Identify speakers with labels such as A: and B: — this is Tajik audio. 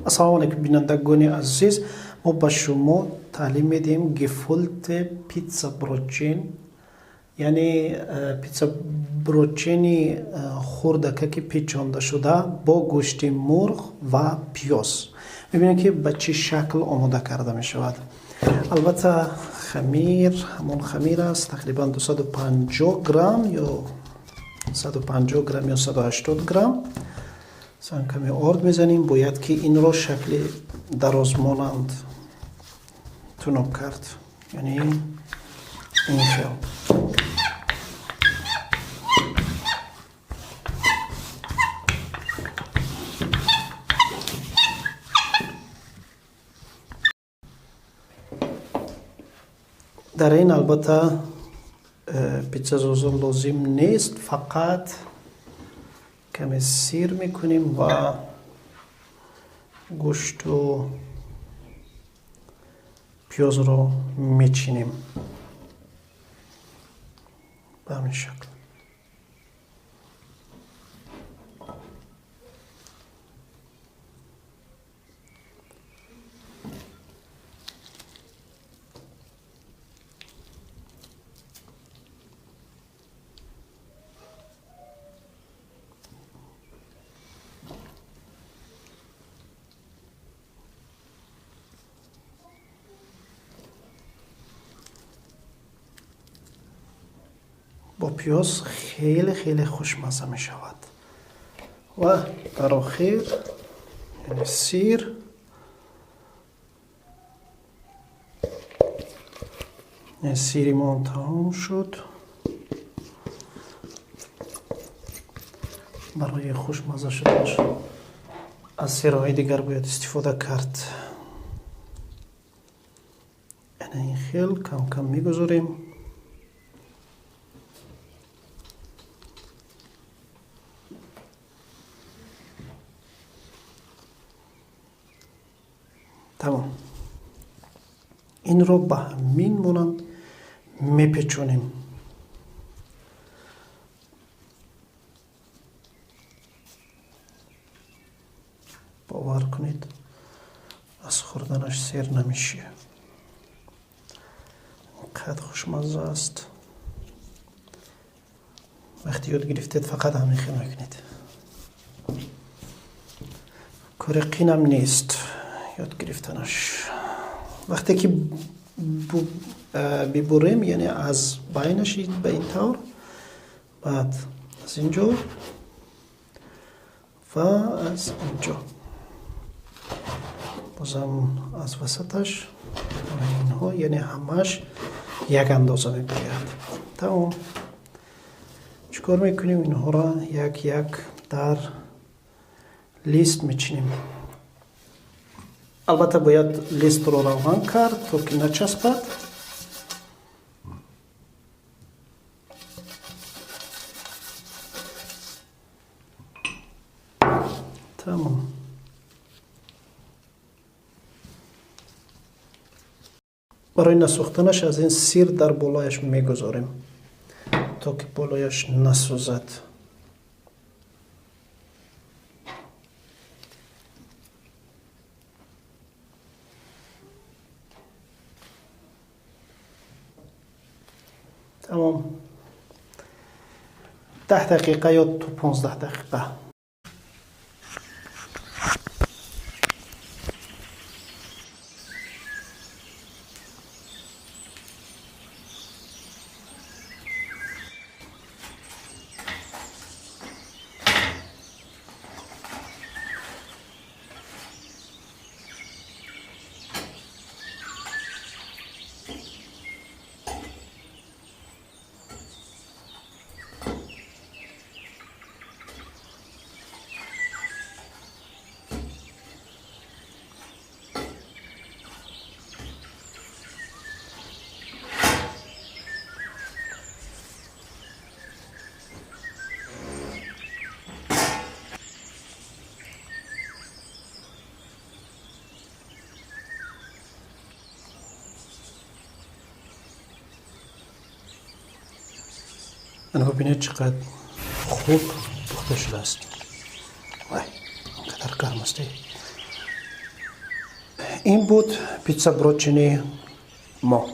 A: Ассалому алайкум, бинандагони азиз. Мо ба шумо таълим медиҳем gefüllte Pizzabrötchen, яъне Pizzabrötchen и хурдакаки печондашуда бо гӯшти мурғ ва пиёз. Мебинем, ки ба чӣ шакл омода карда мешавад. Албатта, хамир ҳамон хамир аст, тақрибан 250 грамм ё 150 грамм ё 180 грамм. Масалан, каме орд мезанем. Бояд ки инро шакли дарозмонанд тунук кард, яъне ин хел. Дар ин, албатта, Pizzasauce лозим нест, фақат каме сир мекунем ва гӯшту пиёзро мечинем ба ҳамин шакл. Бо пиёз хеле хеле хушмазза мешавад. Ва дар охир, яъне сир, сири мо тамом шуд. Барои хушмазза шуданаш аз сирҳои дигар бояд истифода кард. Ана ин хел кам кам мегузорем. Тамом, инро ба ҳамин монанд мепечонем. Бовар кунед, аз хӯрданаш сер намешӣ, қад хушмазза аст. Вақте ёд гирифтед, фақат ҳамин хел мекунед. Кори қинам нест ёд гирифтанаш. Вақте ки бибурем, яъне аз байнаш ба ин тавр, баъд аз ин ҷо ва аз ин ҷо, бозам аз васаташ инҳо, яъне ҳамааш як андоза мебирояд. Тамом, чӣ кор мекунем? Инҳоро як як дар лист мечинем. Албатта, бояд листро равған кард, то ки начаспад. Тамом, барои насӯхтанаш аз ин сир дар болояш мегузорем, то ки болояш насӯзад. Тамом, 10 дақиқа ё то 15 дақиқа. Ана, бубинед, чӣ қадр хуб пухта шудааст. Вай, он қадар гарм аст. Ин буд питса брочини мо.